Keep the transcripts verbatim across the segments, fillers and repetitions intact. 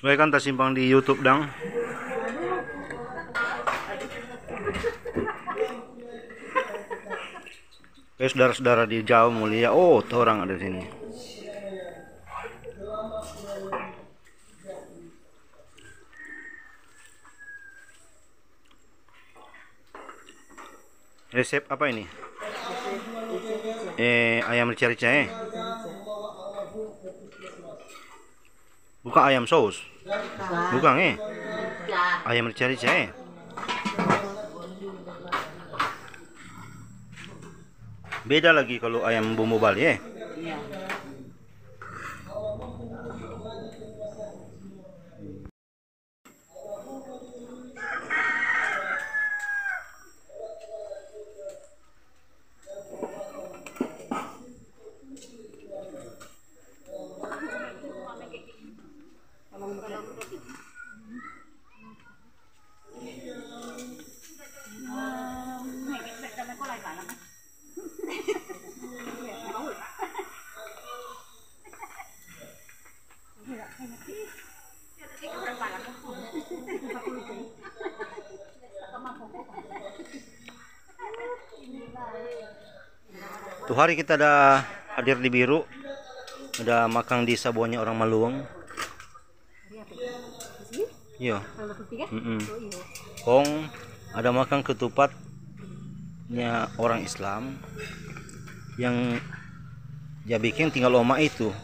Supaya kan tasimpang di YouTube dang. Oke, sudara-sudara di jauh mo lia, oh, torang ada sini. Resep apa ini? Eh, ayam rica-rica, eh? Bukan ayam saus? Bukan, eh? Ayam rica-rica, eh? Beda lagi kalau ayam bumbu Bali, eh? Iya. Tu hari kita ada hadir di Biru, ada makang di sabuanya orang Maluang. Iyo. Mm-mm. Kong ada makang ketupat nya orang Islam yang ja biking tinggal oma itu.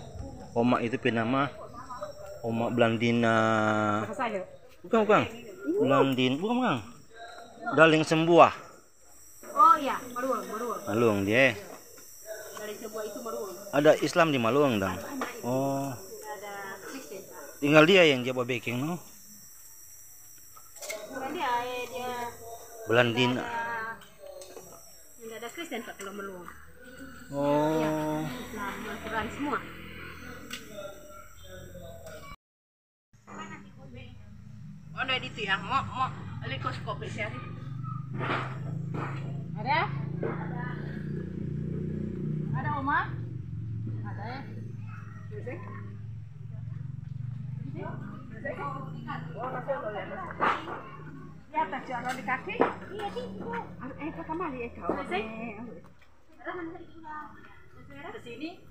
Oma itu pe nama Oma Blandina. Bukan, bukan. Blandin, bukan, bukan. Daling Sembuah. Oh iya, Maruang, Maruang. Maruang dia, eh. Daling Sembuah itu Maruang. Ada Islam di Maruang dang. Oh. Ada Kristen. Tinggal dia yang ja babeking, no? Bukan dia, eh, dia Blandina. Nggak ada Kristen, Pak, kalau Maruang. Oh. Iya, Islam, Al-Quran semua. Ada di tiang, mo, mo, liko kopi siari. Ada? Ada, Oma? Ada, ya? Sini. Sini. Sini. Oh, masih ada, ya? Di atas, ya, di kaki? Iya, di situ. Eh, ke kamari, eh, kau. Selesai? Eh, ke sini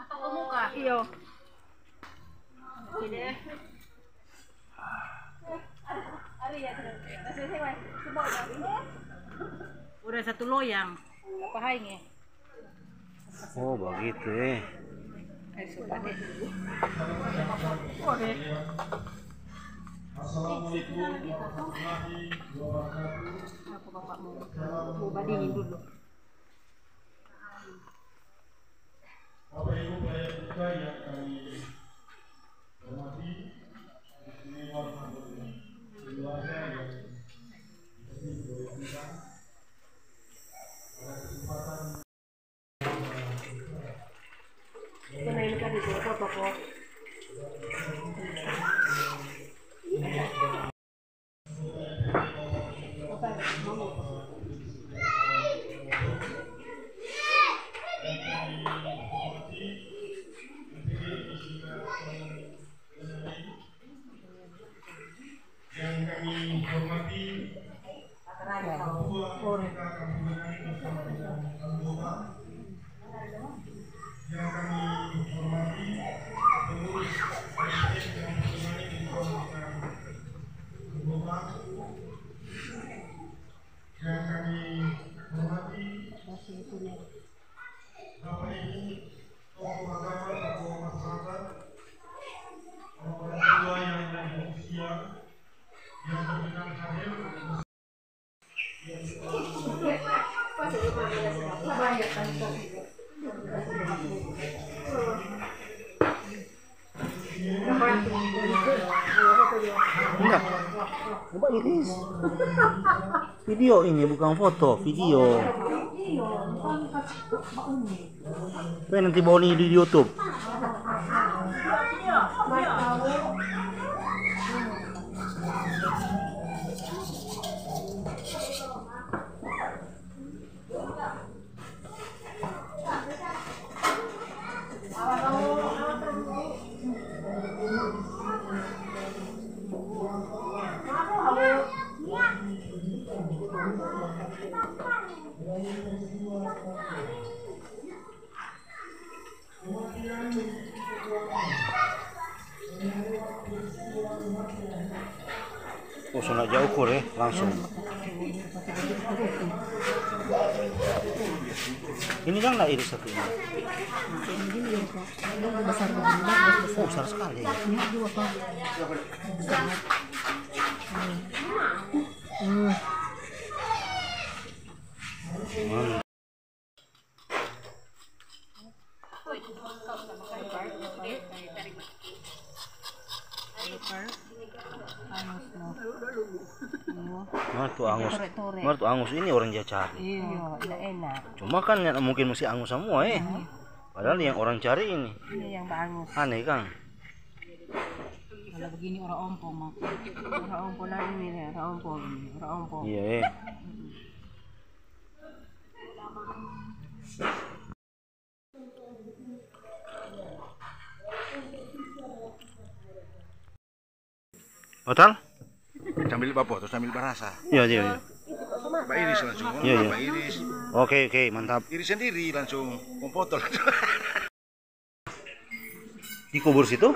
atau ke muka? Iyo. Oke deh. Udah satu loyang. Apa hai nge? Oh, begitu, eh. Eh, suka deh. Oke. Assalamualaikum warahmatullahi wabarakatuh. Aku bapak mau, mau badingin dulu. Bapak Ibu, yang kami hormati, istimewa keluarga yang Yang kami hormati, Ketua Komite Kampung Benang bersama dengan anggota. Yang kami hormati, pengurus R T yang ditemani bersama dengan anggota. Yang kami hormati, Bapak Ibu, tokoh agama, tokoh masyarakat, orang-orang tua yang ada di sini, yang berkenan hadir. Enggak. Coba Iris. Video ini, bukan foto, video. Pe nanti bawa ni di YouTube. Oh, so nda ja ukur, eh, langsung. Ini dang nda iris satu ini. Oh, besar skali. Hmm. Angus no. Mar tu angus. Mar tu angus ini orang ja cari. Iya, nda enak. Cuma kan nda mungkin musti angus samua, eh. Padahal yang orang cari ini. Ini yang baangus. Aneh, kang. Kalau begini orang ompong, mah. Orang ompong, nah, ini, orang ompong ini, orang ompong. Iya, eh. Total? Sambil bapo, terus sambil barasa. Iya, iya, iya. Bairis langsung. Iya, iya. Bairis. Oke, oke, mantap. Iris sendiri langsung, kong foto langsung. Di kubur situ?